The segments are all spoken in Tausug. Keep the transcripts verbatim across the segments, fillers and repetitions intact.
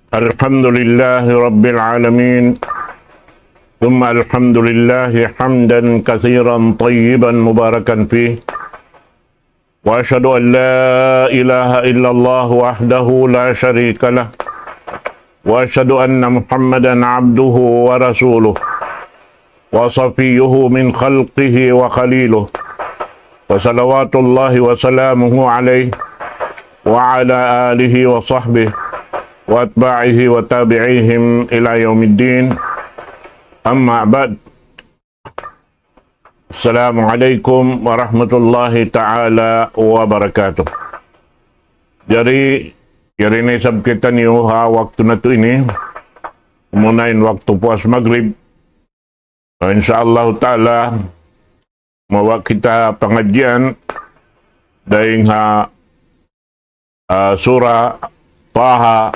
الحمد لله رب العالمين، ثم الحمد لله حمدا كثيرا طيبا مباركا فيه، وأشهد أن لا إله إلا الله وحده لا شريك له، وأشهد أن محمدا عبده ورسوله، وصفيه من خلقه وخليله، وصلوات الله وسلامه عليه وعلى آله وصحبه وأتباعه وتابعيهم إلى يوم الدين. أما بعد. السلام عليكم ورحمة الله تعالى وبركاته. Jari, yari na isab kitaniyu ha waktu natu' ini, amuna in waktu puas magrib. Na, insya Allah ta'ala, mawa' kita pangadjian dayn ha, ah, Surah Taha,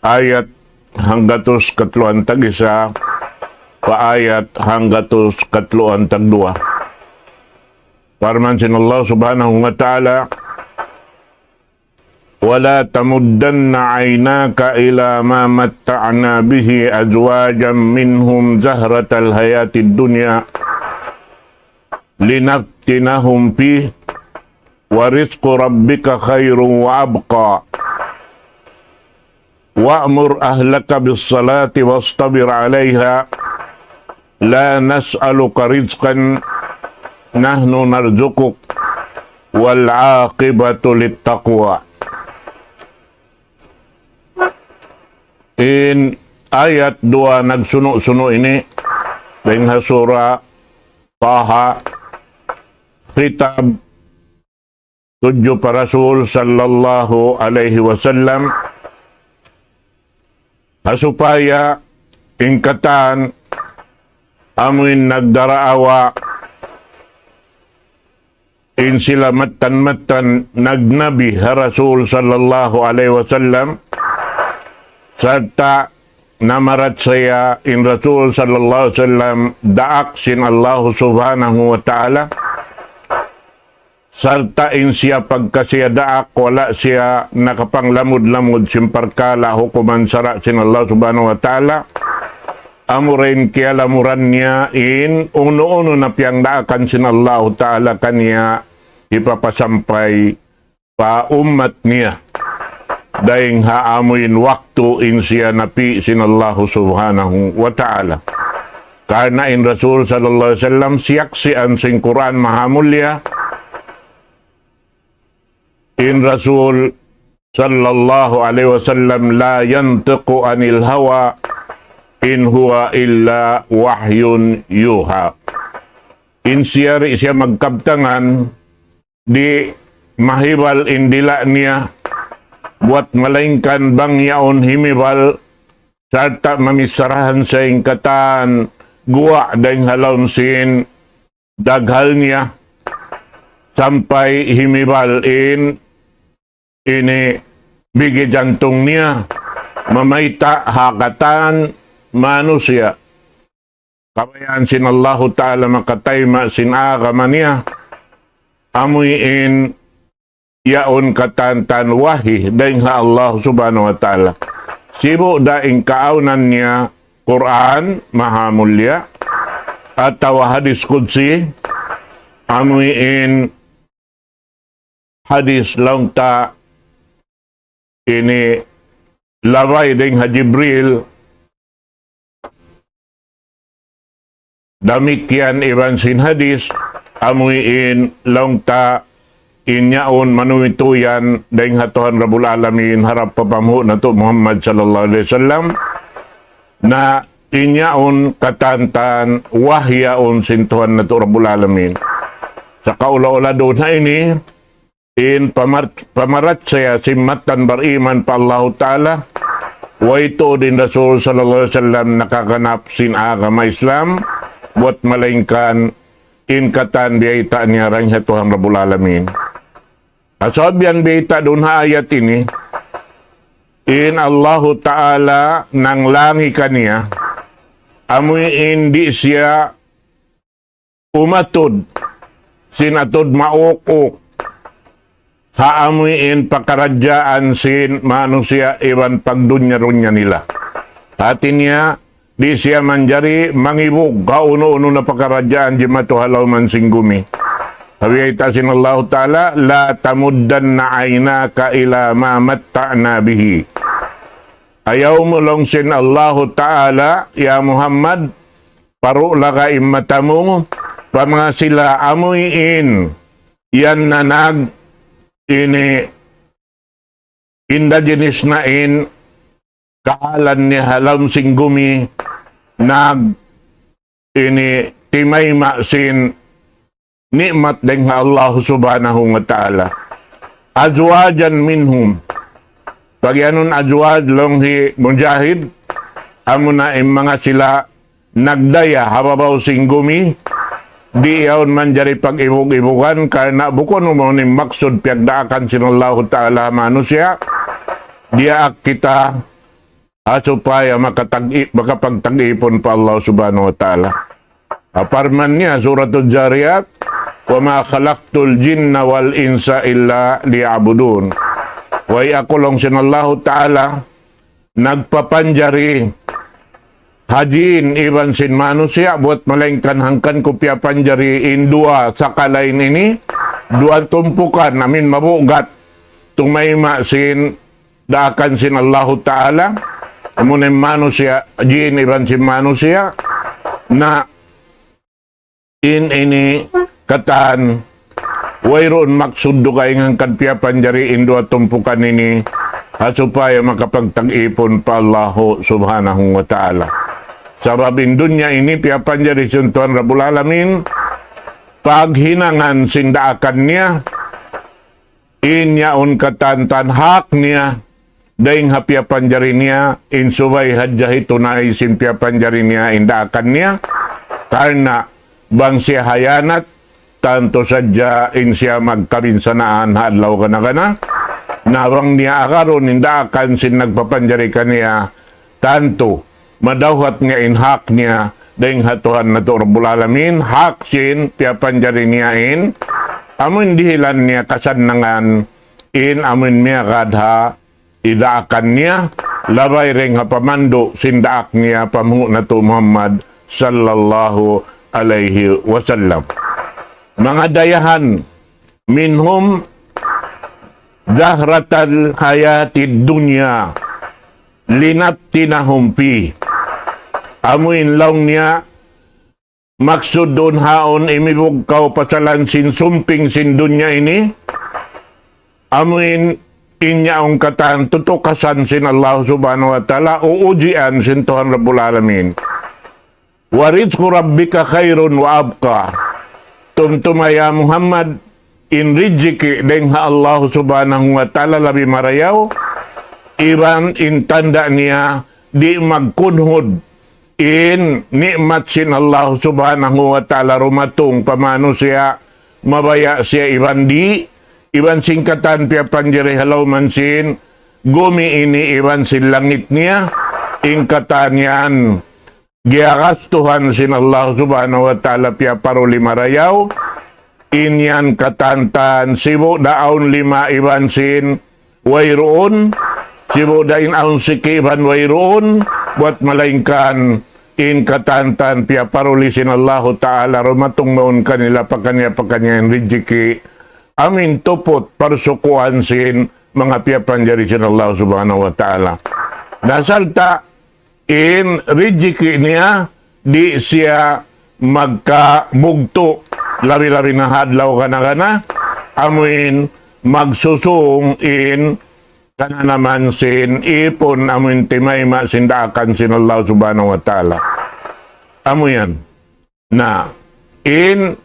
ayat hanggatus katluan tag-isa pa ayat hanggatus katluan tagduwa. Parman sin Allah Subhanahu wa Ta'ala, ولا تمدن عيناك إلى ما متعنا به أزواجا منهم زهرة الحياة الدنيا لنفتنهم فيه ورزق ربك خير وأبقى وأمر أهلك بالصلاة واصطبر عليها لا نسألك رزقا نحن نرزقك والعاقبة للتقوى. In ayat duwa nagsunu'-sunu' ini, dayn ha Surah Taha, khitab tudju pa Rasul sallallahu alayhi wasallam, ha supaya in katan amuin nagdaraawa in sila mattan-mattan nagnabi ha Rasul sallallahu alayhi wasallam, sarta' namarachaya in Rasul sallallahu alayhi wasallam daak sin Allah Subhanahu wa Ta'ala, sarta' in siya pagka siya daak, wala' siya nakapanglamud-lamud sin parkala' hukuman sara' sin Allah Subhanahu wa Ta'ala. Amura in kiyalamuran niya in unu-unu na piyangdaakan sin Allah Ta'ala kaniya hipapasampay pa ummat niya. Dayn ha amuin waktu in siya napi' sin Allah Subhanahu wa Ta'ala. Karna' in Rasul sallallahu alayhi wasallam siyaksian sin Qur'an mahamulliya, in Rasul sallallahu alayhi wasallam لا ينطق عن الهوى إن هو إلا وحي يوحى. In siya di' siya magkabtangan, di' mahibal in dila' niya, buwat malaingkan bang yaun himibal, sarta' mamisarahan sa in katan guwa' dayn ha lawm sin daghal niya, sampay himibal in ini bigi jantung niya, mamayta' ha katan manusiya'. Kabayaan sin Allahu Ta'ala makatayma' sin agama niya, amuin yaun katan-katan wahi dayn ha Allah Subhanahu wa Ta'ala. Sibu' da in kaawnan niya Qur'an mahamulliya, atawa hadis qudsi, amuin hadis laung ta ini labay dayn ha Jibril, damikkiyan iban sin hadis, amuin laung ta in yaun manuytuyan dayn ha Tuhan Rabbul Alamin harap pa panghu' natu' Muhammad sallallahu alayhi wasallam, na in yaun katan-katan wahi yaun sin Tuhan natu' Rabbul Alamin. Sa' kaula-ula duun ha ini, in pamar-, pamarachaya sin mattan bariman pa Allahu Ta'ala, way tuud in Rasul sallallahu alayhi wasallam nakaganap sin agama Islam, buwat malaingkan in katan biyayta' niya dayn ha Tuhan Rabbul Alamin. Sabab yan biyayta' duun ha ayat ini, in Allahu Ta'ala nanglangi kaniya, amuin di' siya umatud sin atud mauk-uk. ha amuin pakaradjaan sin manusiya' iban pagdunya-dunya nila. Hati niya, di' siya manjari mangibug ha unu-unu na pakaradjaan jimatu ha lawm sin gumi. Sabab biyayta' sin Allahu Ta'ala, لا تمدن عيناك إلى ما متعنا به. Ayaw mu laung sin Allahu Ta'ala, ya Muhammad, paru' laga in mata mu, pa manga sila amuin, yan na nag, ini, indigenous na in, kahalan niya ha lawm sin gumi, nag, ini, timayma' sin, ni'mat dayn ha Allah Subhanahu wa Ta'ala. أزواجا منهم. Pag-iyanun azwaj laung hi Mujahid, amuna in manga sila nagdaya ha babaw sin gumi, di' yaun manjari pag-ibug-ibugan, karna' bukun amu in maksud piyagdaakan sin Allahu Ta'ala manusiya', diyaak kita ha supaya makatag-, makapagtag-ipun pa Allah Subhanahu wa Ta'ala. Ha parman niya, Suratul Zariyat, وما خلقت الجن والإنس إلا ليعبدون. Way aku laung sin Allahu Ta'ala, nagpapanjari ha jin iban sin manusiya', buwat malaingkan hangkan ku piyapanjari in duwa sakali ini, duwa tumpukan, amuin mabugat, tumayma' sin daakan sin Allahu Ta'ala, amuin manusiya', jin iban sin manusiya', na in ini katan, wayruun maksud dugaing hangkan piyapanjari in duwa tumpukan ini, ha supaya makapagtag-ipun pa Allahu Subhanahu wa Ta'ala. Sabab in dunya ini piyapanjari sin Tuhan Rabbul Alamin, paghinangan sin daakan niya, in yaun katan-katan hak niya, dayn ha piyapanjari niya, in subay hadja hitunay sin piyapanjari niya, in daakan niya, karna' bang siya hiyanat, tantu sadja in siya magkabinsanaan ha adlaw gana-gana, na bang niya agarun in daakan sin nagpapanjari kaniya, tantu madawhat niya in hak niya dayn ha Tuhan natu' Rabbul Alamin, hak sin piyapanjari niya in, amuin dihilan niya kasannangan in amuin miyagad ha daakan niya, labay dayn ha pamandu' sin daak niya panghu' natu' Muhammad sallallahu alayhi wasallam. Manga dayahan, منهم زهرة الحياة الدنيا لنفتنهم فيه. Amuin laung niya, maksud duun haun imibug kaw pasalan sin sumping sin dunya ini, amuin in yaun katan tutukasan sin Allah Subhanahu wa Ta'ala, uujian sin Tuhan Rabbul Alamin. ورزق ربك خير وأبقى. Tumtuma ya Muhammad, in rijiki' dayn ha Allah Subhanahu wa Ta'ala labi marayaw, iban in tanda' niya di' magkunhud in ni'mat sin Allah Subhanahu wa Ta'ala dumatung pa manusiya', mabaya' siya iban di', iban sin katan piyapanjari ha lawm sin gumi ini iban sin langit niya, in katan yan giyagastuhan sin Allah Subhanahu wa Ta'ala piyaparuli marayaw, in yan katan-katan sibu' da awn lima iban sin wayruun, sibu' da in awn siki' iban wayruun, buwat malaingkan in katan-katan piyaparuli sin Allahu Ta'ala dumatung mawn kanila pakaniya-pakaniya in rijiki', amuin tuput parsukuan sin manga piyapanjari sin Allah Subhanahu wa Ta'ala. Na sarta' in rijiki' niya, di' siya magkabugtu', labi-labi na ha adlaw gana-gana, amuin magsusung in kananaman sin ipun amuin timayma' sin daakan sin Allah Subhanahu wa Ta'ala. Amu yan. Na, in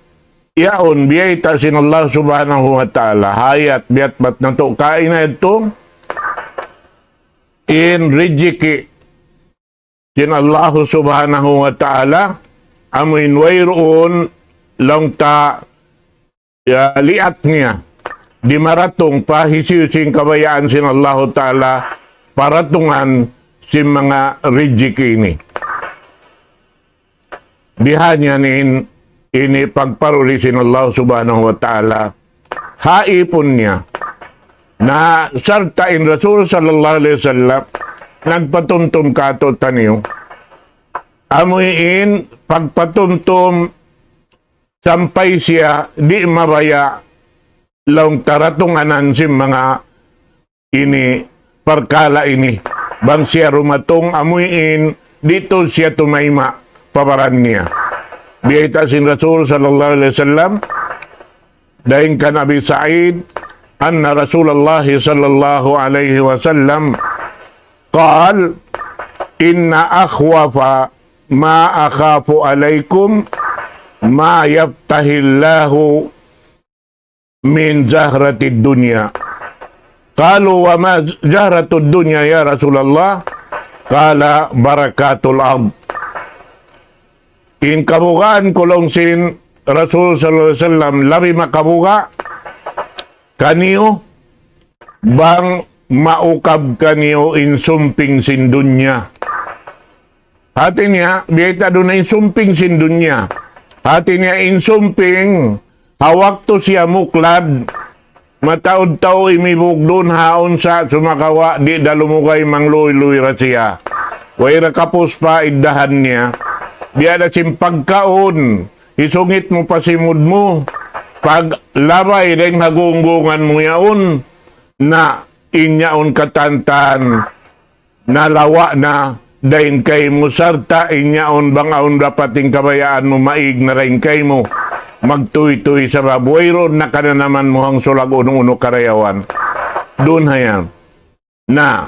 yaun biyayta' sin Allah Subhanahu wa Ta'ala, ha ayat biya' bat natu' kaina yadtu, in rijiki' sin Allah Subhanahu wa Ta'ala, amuin wayruun laung ta, ya, liat niya, di' maratung pa hisiyu-siyu in kabayaan sin Allah Ta'ala, paratungan sin manga rijiki' ini. Bihan yan in, ini pagparuli sin Allah Subhanahu wa Ta'ala ha ipun niya. Na sarta' in Rasul sallallahu alayhi wasallam nagpatumtum kātu'niyu. Amu in pagpatumtum sampay siya di' mabaya' laung ta datungan sin manga ini parkala' ini. Bang siya dumatung amu in di' tuud siya tumayma' pa baran niya. Biyayta' sin Rasul sallallahu alayhi wasallam, dayn kan Abi Sa'id, أن رسول الله صلى الله عليه وسلم قال: إن أخوف ما أخاف عليكم ما يفتح الله من زهرة الدنيا. قالوا: وما زهرة الدنيا يا رسول الله؟ قال: بركات الأرض. In kabugaan ku laung sin Rasul sallallahu alayhi wasallam, labi makabuga' kaniyu bang maukab kaniyu in sumping sin dunya. Hati niya, biyayta' duun in sumping sin dunya. Hati niya in sumping, ha waktu siya muklad, mataud tau imibug duun ha unsa' sumagawa' di' da lumugay, mangluyluy ra siya. Way ra kapus pa iddahan niya. Biya' da sin pagkaun, hisungit mu pa simud mu, paglabay dayn ha gunggungan mu yaun, na in yaun katantan, nalawa' na dayn kaymu sarta' in yaun bang awn dapat in kabayaan mu maig na dayn kaymu. Magtuytuy sabab wayruun na kananaman mu hangsulag unu-unu karayawan. Duun hayan. Na,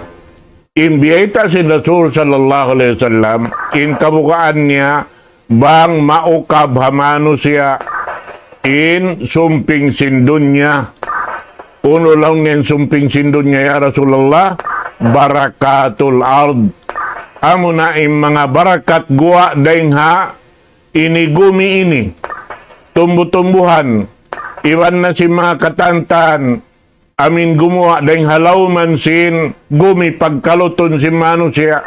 in biyayta' sin Rasul sallallahu alayhi wasallam, in kabugaan niya, bang maukab ha manusiya' in sumping sin dunya. Unu laung niya in sumping sin dunya, ya Rasulullah? Barakatul ard. Amuna in manga barakat guwa' dayn ha ini gumi ini. Tumbu-tumbuhan. Iban na sin manga katantan, amu in gumuwa' dayn ha lawman sin gumi pagkalutun sin manusiya',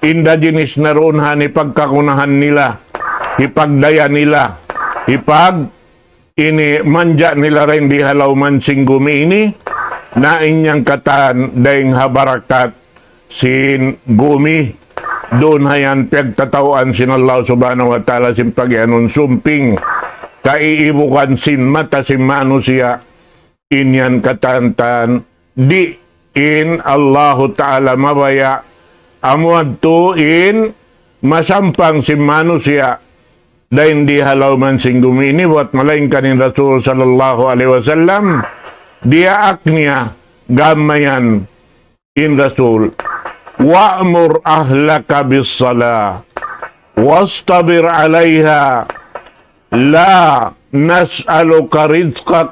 indigenous na duun ha ini pagkakunahan nila, hipagdaya nila, hipag ini manja nila dayn di ha lawman sin gumi ini, na in yan katan dayn ha barakat sin gumi. Duun hayan piyagtatawaan sin Allah subhanahu wa ta'ala sin pagiyanun sumping, kaiibugan sin mata sin manusiya'. In yan katantan, di' in Allahu Ta'ala mabaya', amu yadtu in masampang sin manusiya', dayn di ha lawman sin gumi ini, buwat malaingkan in Rasul sallallahu alayhi wasallam, diyaak niya, gamayan, in Rasul, وأمر أهلك بالصلاة واصطبر عليها لا نسألك رزقا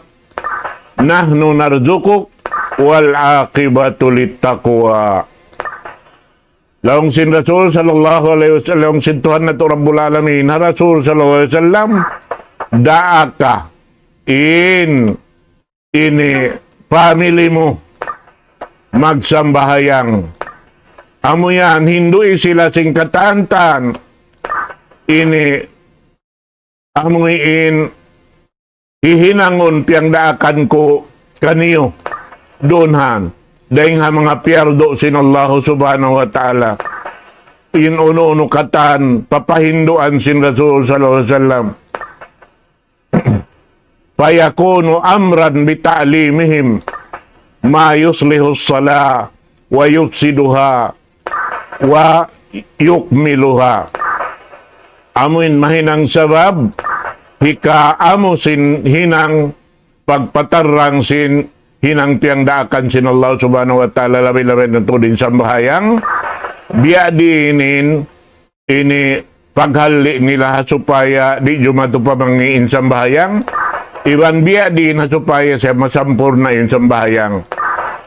نحن نرزقك والعاقبة للتقوى. Laung sin Rasul sallallahu alayhi wasallam, laung sin Tuhan natu' Rabbul Alamin, ha Rasul sallallahu alayhi wasallam, daaka in ini family mu magsambahayang. Amu yan, hindui sila sin katantan. Ini amu in hihinangun piyangdaakan ku kaniyu. Duun han. Dayn ha manga piyardu sin Allah subhanahu wa ta'ala. In unu-unu katan, papahinduan sin Rasul sallallahu alayhi wasallam. فيكون أمرا بتعليمهم ما يصلح الصلاة ويفسدها ويكملها. Amu in mahinang sabab, hikaamu sin hinang pagpatarrang sin hinang piyangdaakan sin Allah subhanahu wa ta'ala, labi-labi na tuud in sambahayang, biya' diin in ini paghalli' nila ha supaya di' jumatu pa mangi' in sambahayang, iban biya' diin ha supaya siya masampurna' in sambahayang.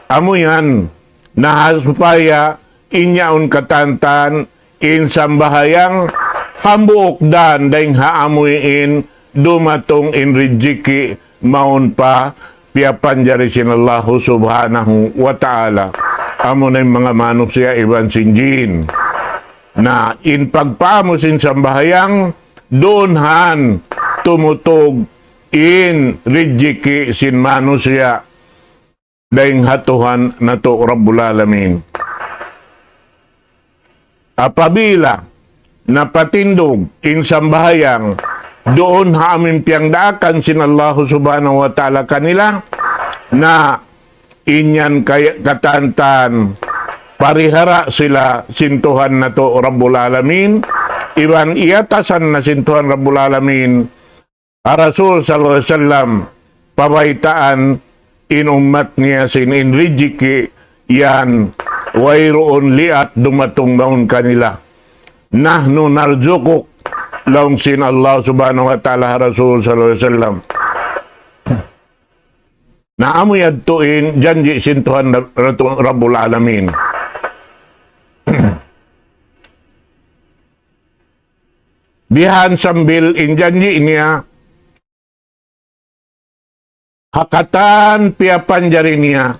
Amu yan, na ha supaya in yaun katantan in sambahayang hambuuk dan dayn ha amu in dumatung in rijiki' mawn pa piyapanjari sin Allahu subhanahu wa ta'ala. Amu na in manga manusiya' iban sin jin. Na in pagpaamu sin sambahayang, duun han tumutug in rijiki' sin manusiya'. dayn ha Tuhan natu' Rabbul Alamin. Apabila napatindug in sambahayang duun ha amu in piyangdaakan sin Allahu Subhanahu wa Ta'ala kanila, na in yan kay-, katan-katan parihara sila sin Tuhan natu' Rabbul Alamin, iban iyatasan na sin Tuhan Rabbul Alamin, ha Rasul sallallahu alayhi wasallam, pabaytaan in ummat niya sin in rijiki' yan, wayruun liat dumatung mawn kanila. "Nahnu narzuquk," laung sin Allah Subhanahu wa Ta'ala ha Rasul sallallahu alayhi wasallam. Na amu yadtu in janji' sin Tuhan Rab-, Ratu-, Rabbul Alamin. Bihan sambil in janji' niya, ha katan piyapanjari niya,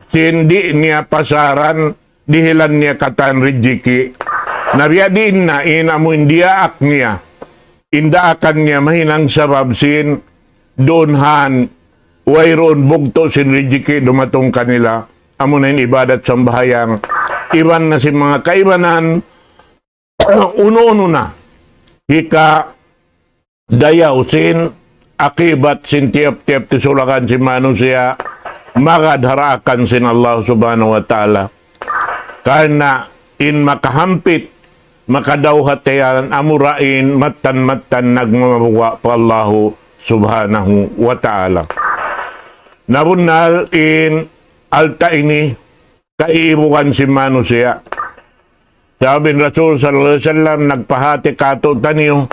sin di' niya pasaran, dihilan niya katan rijiki'. Na biya' diin na in amu in diyaak niya, in daakan niya mahinang sabab sin duun han, wayruun bugtu' sin rijiki' dumatung kanila, amu na in ibadat sambahayang, iban na sin manga kaibanan, unu-unu na hikadayaw sin akibat sin tiyap-tiyap tisulakan sin manusiya', magad ha daakan sin Allah Subhanahu wa Ta'ala. Karna' in makahampit, makadawhat yan, amura in mattan-mattan nagmamabuga' pa Allahu Subhanahu wa Ta'ala. Na bunnal in alta' ini, kaiibugan sin manusiya'. Sabab in Rasul sallallahu alayhi wasallam nagpahāti kātu'niyu,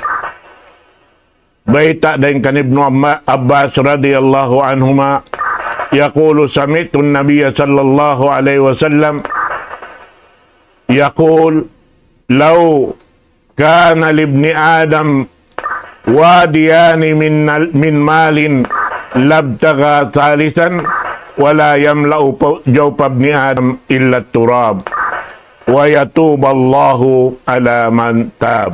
bayta' dayn kan Ibnu Amma-, Abbas radiyallahu anhuma, يقول: سمعت النبي صلى الله عليه وسلم يقول: لو كان لابن آدم واديان من، من مال لابتغى ثالثا ولا يملأ جوف ابن آدم إلا التراب ويتوب الله على من تاب.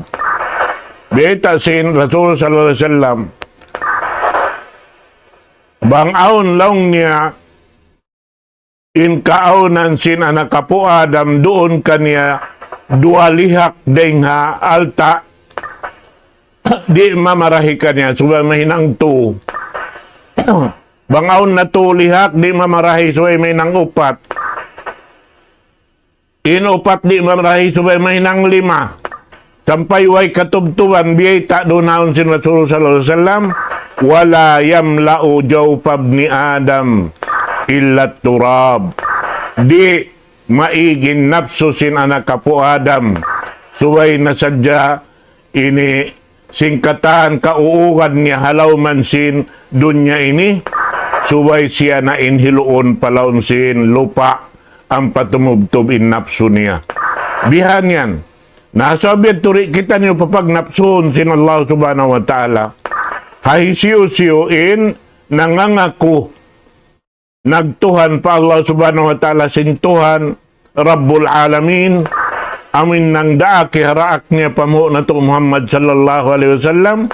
Bayta' sin Rasul sallallahu alayhi wasallam, bang awn laung niya in kaawnan sin anak apu' Adam duun kaniya duwa lihak dayn ha alta', di' mamarahi kaniya, subay mahinang tū. Bang awn na tū lihak, di' mamarahi, subay mahinang upat. In upat di' mamarahi, subay mahinang lima. Sampay way katubtuban, biyayta' duun awn sin Rasul sallallahu alayhi wasallam, ولا يملأ جوف ابن آدم إلا التراب. Di' maig in napsu sin anak apu' Adam, subay na sadja ini sin katan kauugan niya ha lawm sin dunya ini, subay siya na in hiluun pa lawm sin lupa' ampa tumubtub in napsu niya. Bihan yan. Na sabab yadtu di' kitaniyu papagnapsuhun sin Allah Subhanahu wa Ta'ala. Ha hisiyu-siyu in nangangaku nagtuhan pa Allah Subhanahu wa Ta'ala sin Tuhan Rabbul Alamin, amu in nagdaak ha daak niya panghu' natu' Muhammad sallallahu alayhi wasallam,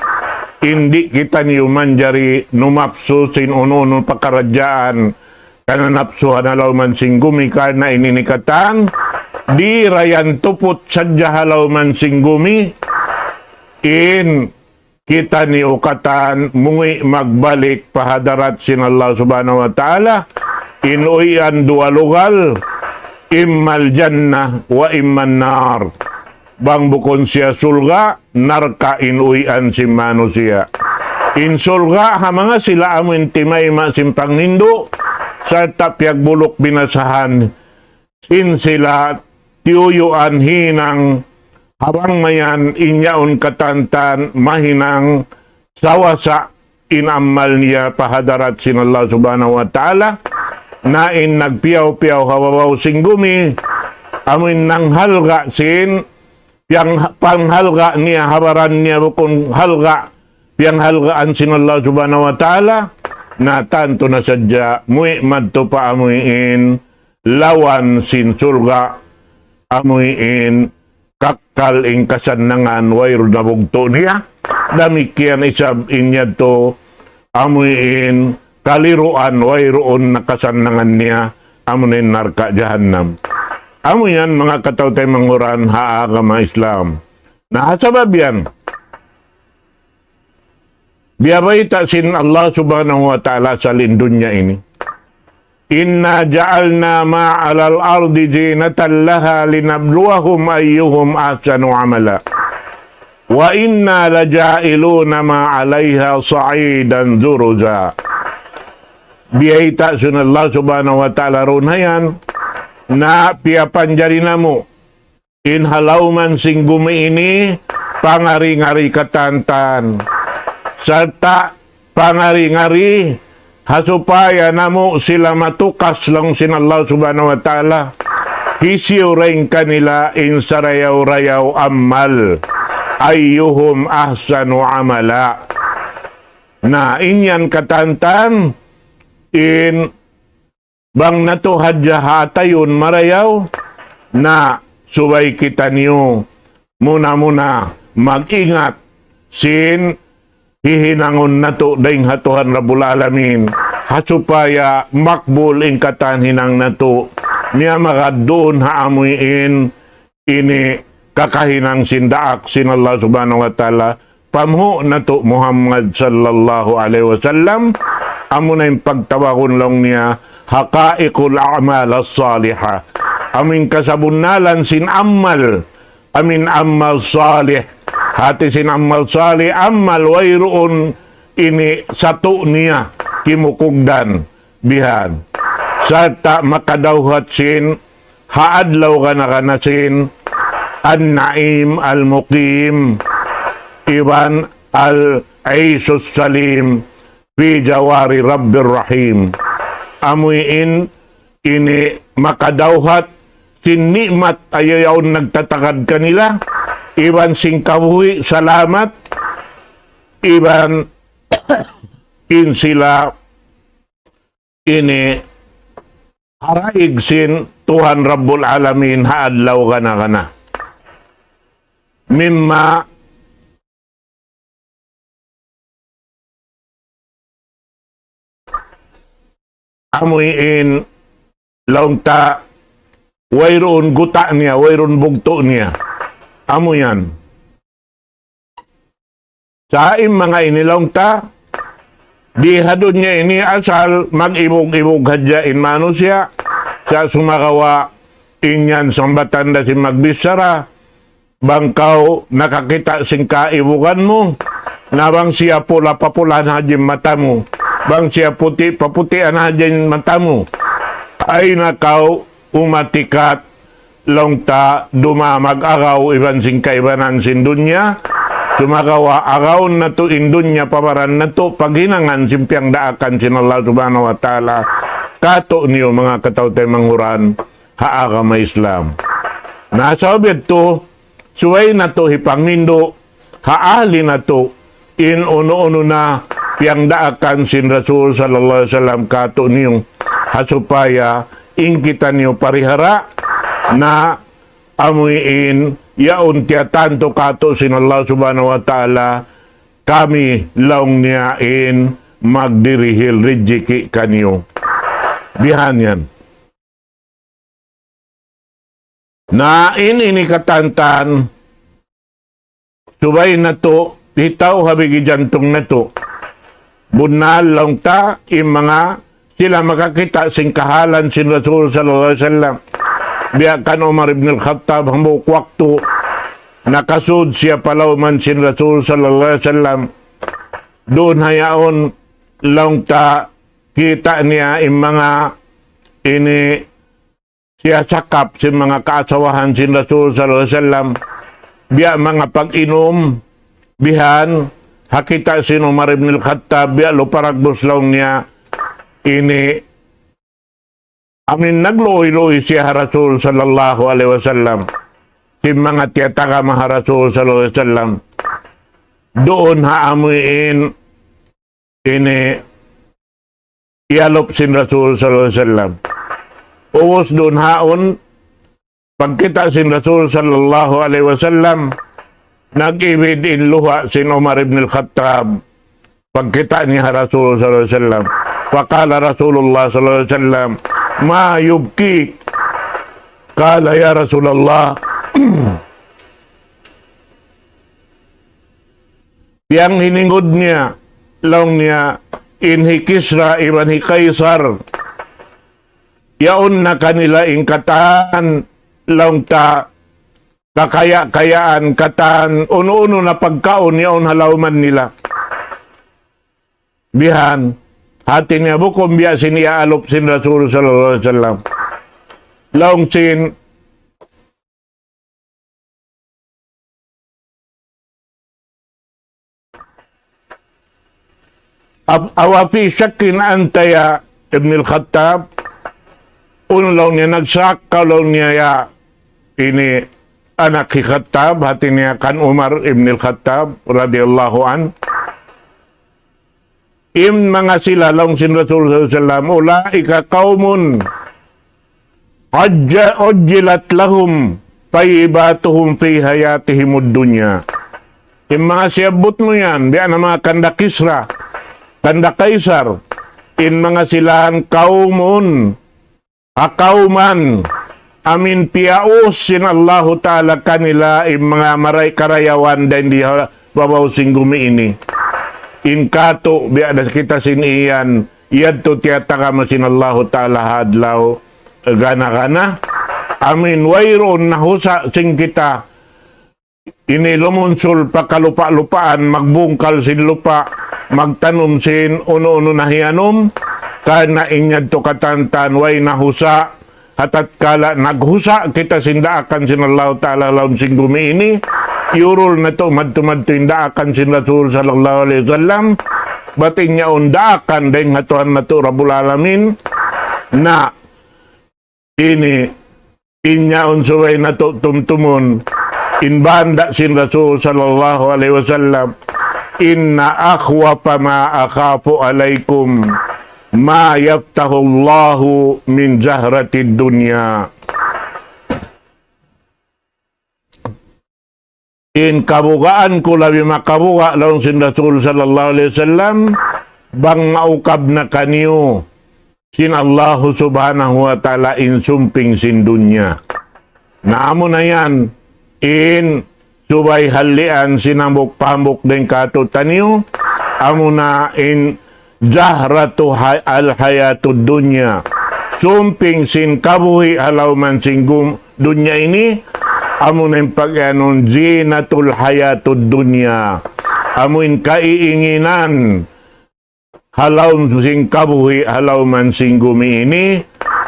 in di' kitaniyu manjari numapsu sin unu-unu pakaradjaan kananapsuhan ha lawm sin gumi, karna' ini in katan, di' da yan tuput sadja ha lawm sin gumi, in kitaniyu katan muwi' magbalik pa hadarat sin Allah Subhanahu wa Ta'ala, in uwian duwa lugal, إما الجنة وإما النار. Bang bukun siya surga', narka' in uwian sin manusiya'. In surga' ha manga sila amu in timayma' sin panghindu', sarta' piyagbuluk binasahan sin sila tiyuyuan hinang ha bang mayan in yaun katan-katan mahinang sawasa in amal niya pa hadarat sin Allah Subhanahu wa Ta'ala, na in nagpiyaw-piyaw ha babaw sin gumi, amu in nanghalga' sin, piyang-, panghalga' niya ha baran niya bukun halga', piyanghalgaan sin Allah Subhanahu wa Ta'ala, na tantu na sadja muwi' madtu pa amu in lawan sin surga', amu in kakkal in kasannangan wayruun na bugtu' niya. Damikkiyan isab in yadtu, amu in kaliruan, wayruun na kasannangan niya, amu na in narka' jahannam. Amu yan, manga kataw-taymanghuran ha agama Islam. Na, ha sabab yan, biyabayta' sin Allah Subhanahu wa Ta'ala asal in dunya ini. إنا جعلنا ما على الأرض زينة لها لنبلوهم أيهم أحسن عملا وإنا لجاعلون ما عليها صعيدا جرزا. Biyayta' sin Allah Subhanahu wa Ta'ala duun ha yan, na piyapanjari namu' in ha lawm sin gumi ini pangari-ngari katantan. Sarta' pangari-ngari ha supaya namu' sila matukas laung sin Allah Subhanahu wa Ta'ala. Hisiyu dayn kanila in sarayaw-rayaw amal. أيهم أحسن عملا. Na, in yan katantan, in bang natu' hadja ha atayun marayaw, na subay kitaniyu muna-muna mag-ingat sin hihinangun natu' dayn ha Tuhan Rabbul Alamin, ha supaya makbul in katan hinang natu', miyamagad duun ha amuin ini kakahinang sin daak sin Allah Subhanahu wa Ta'ala, panghu' natu' Muhammad sallallahu alayhi wasallam, amuna in pagtawagun laung niya حقائق الأعمال الصالحة. Amuin kasabunnalan sin amal, amuin amal salih. Hati sin amal salih, amal wayruun ini satu' niya kimukugdan. Bihan. Sarta' makadawhat sin ha adlaw gana-gana sin النعيم المقيم iban العيش السليم في جوار رب رحيم. Amuin ini makadawhat sin ni'mat ayaw yaun nagtatagad kanila, iban sin kabuhi' salamat, iban in sila ini ha daig sin Tuhan Rabbul Alamin ha adlaw gana-gana. مما amuin laung ta wayruun guta' niya, wayruun bugtu' niya. Amu yan. Sa' in manga ini laung ta, di ha dunya ini asal mag-ibug-ibug hadja in manusiya', sa' sumagawa' in yan sambatan da sin magbichara, bang kaw nakakita' sin kaibugan mu, na bang siya pula, papulahan hadja in mata mu, bang siya puti', paputian hadja in mata mu. Ay na kaw umatikat, laung ta dumamag agaw iban sin kaibanan sin dunya, sumagawa' agawun natu' in dunya pa baran natu' paghinangan sin piyangdaakan sin Allah Subhanahu wa Ta'ala. Katu' niyu manga kataw-taymanghuran ha agama Islam. Na sabab yadtu, subay natu' hipangmindu' ha ahli natu' in unu-unu na piyangdaakan sin Rasul sallallahu alayhi wasallam katu' niyu, ha supaya in kitaniyu parihara na amuin yaun tiyatantu katu' sin Allah Subhanahu wa Ta'ala, kami laung niya in magdirihil rijiki' kaniyu. Bihan yan. Na in ini katantan, subay natu' hitaw ha bigi jantung natu'. Bunnal laung ta, in manga sila makakita' sin kahalan sin Rasul sallallahu alayhi wasallam. Biya' kan Umar ibn al-Khattab, hambuuk waktu, nakasud siya pa lawman sin Rasul sallallahu alayhi wasallam. Duun ha yaun laung ta kita' niya in manga ini siyasakap sin manga kaasawahan sin Rasul sallallahu alayhi wasallam, biya' manga pag-inum, bihan, ha kita' sin Umar ibn al-Khattab, biya' lupa dagbus laung niya, ini, amuin nagluuy-luuy siya ha Rasul sallallahu alayhi wasallam, sin manga tiyatagama ha Rasul sallallahu alayhi wasallam, duun ha amuin, ini, iyalup sin Rasul sallallahu alayhi wasallam. Ubus duun haun, pagkita' sin Rasul sallallahu alayhi wasallam, nag-ibid in luha' sin Umar ibn al-Khattab. Pagkita' niya ha Rasul sallallahu alayhi wasallam. فقال رسول الله صلى الله عليه وسلم: ما يبكيك؟ قال: يا رسول الله، piyanghiningud niya, laung niya, in hi Kisra iban hi Kaisar, yaun na kanila in katan, laung ta, kakaya-kayaan, katan unu-unu na pagkaun yaun ha lawman nila. Bihan, hati niya bukun biya' sin iyaalup sin Rasul sallallahu alayhi wasallam. Laung sin Ab-, أو في شك أنت يا ابن الخطاب؟ Unu laung niya, nagsak kaw laung niya ya ini anak hi Khattab, hati niya kan Umar ibn al-Khattab radiyallahu anhu. In manga sila laung sin Rasul sallallahu alayhi wasallam, أولئك قوم عج-، عجلت لهم طيباتهم في حياتهم الدنيا. In manga siyabbut mu yan, biya' na manga kanda Kisra, kanda Kaisar, in manga sila yan قوم, ha kawman, amuin piyaus sin Allahu Ta'ala kanila in manga maray karayawan dayn di ha babaw sin gumi ini. In katu', biya' da kita sin iyan, yadtu tiyatagama sin Allahu Ta'ala ha adlaw gana-gana. Amuin wayruun nahusa' sin kita ini lumunsul pa kalupa-lupaan, magbungkal sin lupa', magtanum sin unu-unu na hiyanum, karna' in yadtu katantan way nahusa', ha tatkala naghusa' kita sin daakan sin Allahu Ta'ala ha lawm sin gumi ini, iyurul natu' madtu-madtu in daakan sin Rasul sallallahu alayhi wasallam, bat in yaun daakan dayn ha Tuhan natu' Rabbul Alamin, na ini in yaun subay natu' tumtumun, in banda' sin Rasul sallallahu alayhi wasallam, إن أخوف ما أخاف عليكم ما يفتح الله من زهرة الدنيا. In kabugaan ku labi makabuga' laung sin Rasul sallallahu alayhi wasallam, bang maukab na kaniyu sin Allahu Subhanahu wa Ta'ala in sumping sin dunya. Na amuna yan, in subay hallian sin hambuuk-hambuuk dayn kātu'niyu, amuna in زهرة ح-، الحياة الدنيا. Sumping sin kabuhi' ha lawman sin gum-, dunya ini, amuna in pag-anun زينة الحياة الدنيا. Amuin kaiinginan ha lawm sin kabuhi', ha lawman sin gumi ini,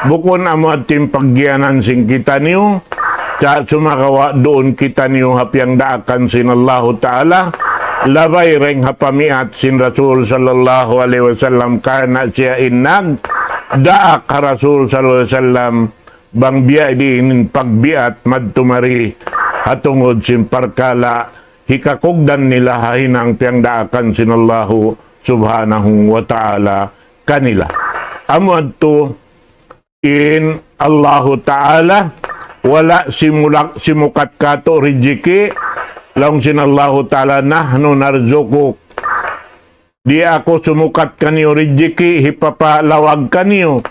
bukun amu yadtu in paggiyanan sin kitaniyu, sa' sumagawa' duun kitaniyu ha piyangdaakan sin Allahu Ta'ala, labay dayn ha pamiat sin Rasul sallallahu alayhi wasallam, karna' siya in nagdaak ha Rasul sallallahu alayhi wasallam, bang biya' diin in pagbiat madtu mari, ha tungud sin parkala' hikakugdan nila ha hinang piyangdaakan sin Allahu Subhanahu wa Ta'ala kanila. Amu yadtu in Allahu Ta'ala, wala' simulak-, simukat kātu' rijiki', laung sin Allahu Ta'ala, نحن نرزقك. Di' aku sumukat kaniyu rijiki', hipapalawag kaniyu,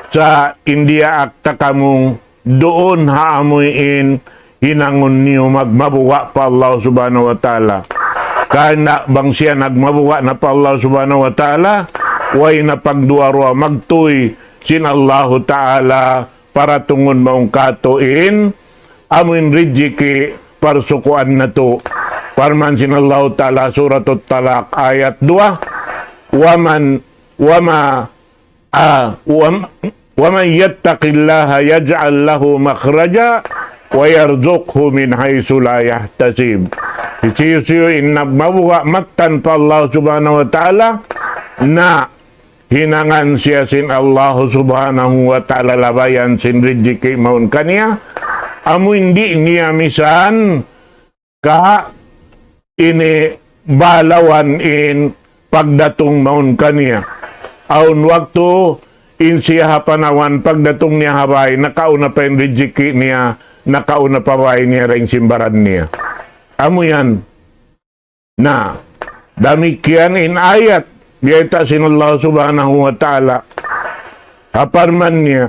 sa' in diyaak ta kamu duun ha amuin hinangun niyu magmabuga' pa Allah Subhanahu wa Ta'ala. Karna' bang siya nagmabuga' na pa Allah Subhanahu wa Ta'ala, way na pagduwa-ruwa magtuy sin Allahu Ta'ala paratungun mawn kātu' in amuin rijiki' parsukuan natu'. Parman sin Allahu Ta'ala, Suratut Talaq, ayat duwa, ومن، وما، ah, وم-، ومن يتق الله يجعل له مخرجا ويرزقه من حيث لا يحتسب. Hisiyu-siyu in nagmabuga' mattan pa Allah Subhanahu wa Ta'ala, na hinangan siya sin Allah Subhanahu wa Ta'ala labayan sin rijiki' mawn kaniya, amuin di' niya misan ka ini balawan in pagdatung mawn kaniya. Awn waktu in siya ha panawan pagdatung niya ha bāy, nakauna pa in rijiki' niya, nakauna pa bāy niya dayn sin baran niya. Amu yan. Na, damikkiyan in ayat, Biyayta' sin Allah Subhanahu wa Ta'ala, ha parman niya,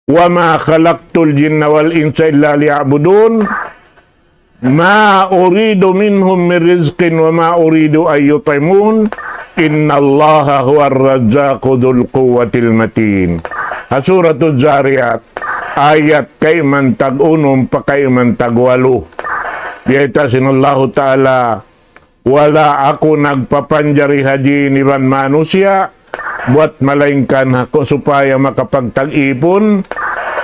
وما خلقت الجن والإنس إلا ليعبدون ما أريد منهم من رزق وما أريد أن يطعمون إن الله هو الرزاق ذو القوة المتين. Ha Suratul Zariyat, ayat kayman tag-unum pa kayman tag-walu. Biyayta' sin Allahu Ta'ala, wala' aku nagpapanjari ha jin iban manusiya', buwat malaingkan aku supaya makapagtag-ipun,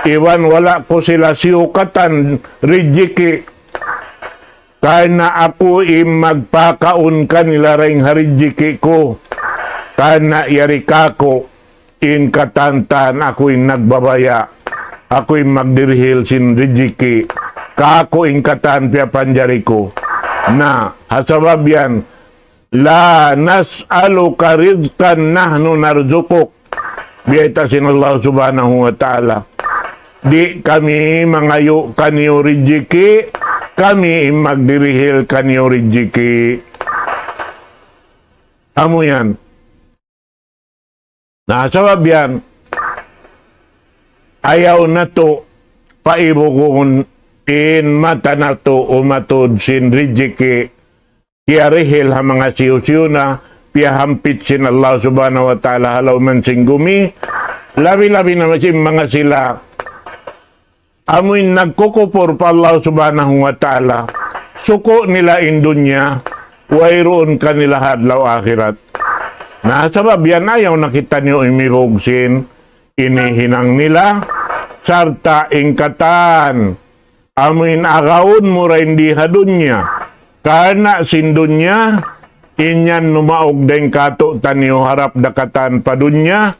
iban wala' ku sila siyukatan rijiki', karna' aku in magpakaun kanila dayn ha rijiki' ku, karna' yari kāku' in katantan aku in nagbabaya', aku in magdirihil sin rijiki', kāku' in katan piyapanjari ku. Na, ha sabab yan, لا نسألك رزقا نحن نرزقك. Biyayta' sin Allah Subhanahu wa Ta'ala, di' kami mangayu' kaniyu rijiki', kami in magdirihil kaniyu rijiki'. Amu yan. Na, sabab yan, ayaw natu' paibugun in mata natu' umatud sin rijiki' kiyarihil ha manga hisiyu-siyu na, piyahampit sin Allah Subhanahu wa Ta'ala ha lawm sin gumi, labi-labi na sin manga sila amu in nagkukupur pa Allah Subhanahu wa Ta'ala, suku' nila in dunya, wayruun kanila ha adlaw akhirat. Na, sabab yan ayaw na kitaniyu imibug sin ini hinang nila, sarta' in katan amu in agaun mu dayn di ha dunya. Karna' sin dunya, in yan numaug dayn kātu'taniyu harap da katan pa dunya.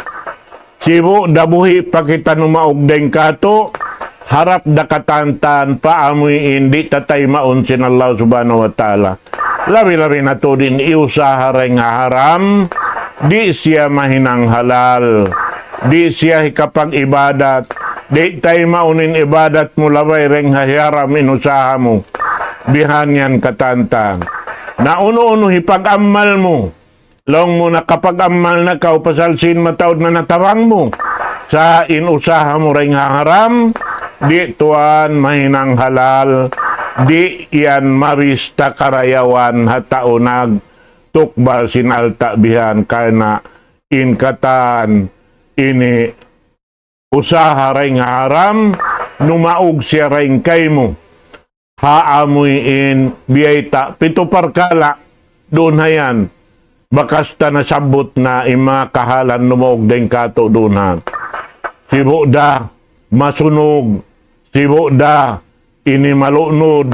Sibu' da buhi' pa kita numaug dayn kātu', harap da katantan pa amu in di' ta taymaun sin Allah Subhanahu wa Ta'ala. Labi-labi na tuud in iyusaha dayn ha haram, di' siya mahinang halal, di' siya hikapag-ibadat, di' taymaun in ibadat mu labay dayn ha haram in usaha mu. Bihan yan katantan. Na unu-unu hipag-amal mu, laung mu nakapag-amal na kaw pasal sin mataud na natabang mu. Sa' in usaha mu dayn ha haram, di' tuwan mahinang halal, di' yan mabista karayawan ha tau nagtukbal sin alta' bihan karna' in katan ini usaha dayn ha haram, numaug siya dayn kaymu. Ha amuin biyayta' pitu parkala' duun ha yan. Bakas ta nasabbut na in manga kahalan numaug dayn kātu' duun ha. Sibu' da masunug, sibu' da ini malunud,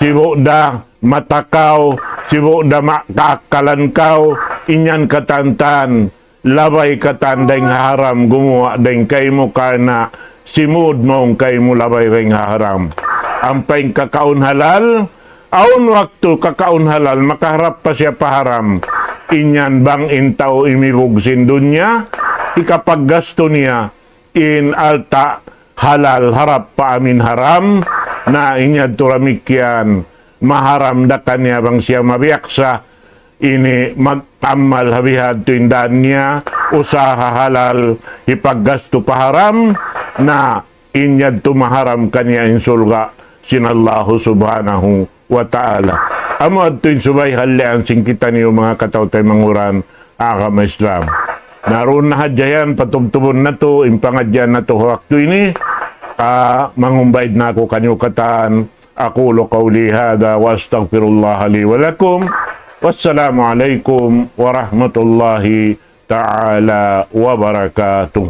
sibu' da matakaw, sibu' da ma-, kaakkalan kaw, in yan katantan, labay katan dayn ha haram gumuwa' dayn kaymu karna' simud mawn kaymu labay dayn ha haram. Ampa in kakaun halal, awn waktu kakaun halal, makaharap pa siya pa haram. In yan bang in tau imibug sin dunya, hikapaggastu niya, in alta' halal harap pa amuin haram, na in yadtu damikkiyan, maharam da kaniya bang siya mabiyaksa, ini mag-amal ha bihadtu in dān niya, usaha halal, hipaggastu pa haram, na in yadtu maharam kaniya in surga' sin Allahu Subhanahu wa Ta'ala. Amu yadtu in subay hallian sin kitaniyu manga kataw-taymanghuran agama Islam. Na duun na hadja yan, patubtubun natu' in pangadjian natu' ha waktu ini, ah, mangumbaid na aku kaniyu katan, أقول قولي هذا وأستغفر الله لي ولكم. والسلام عليكم ورحمة الله تعالى وبركاته.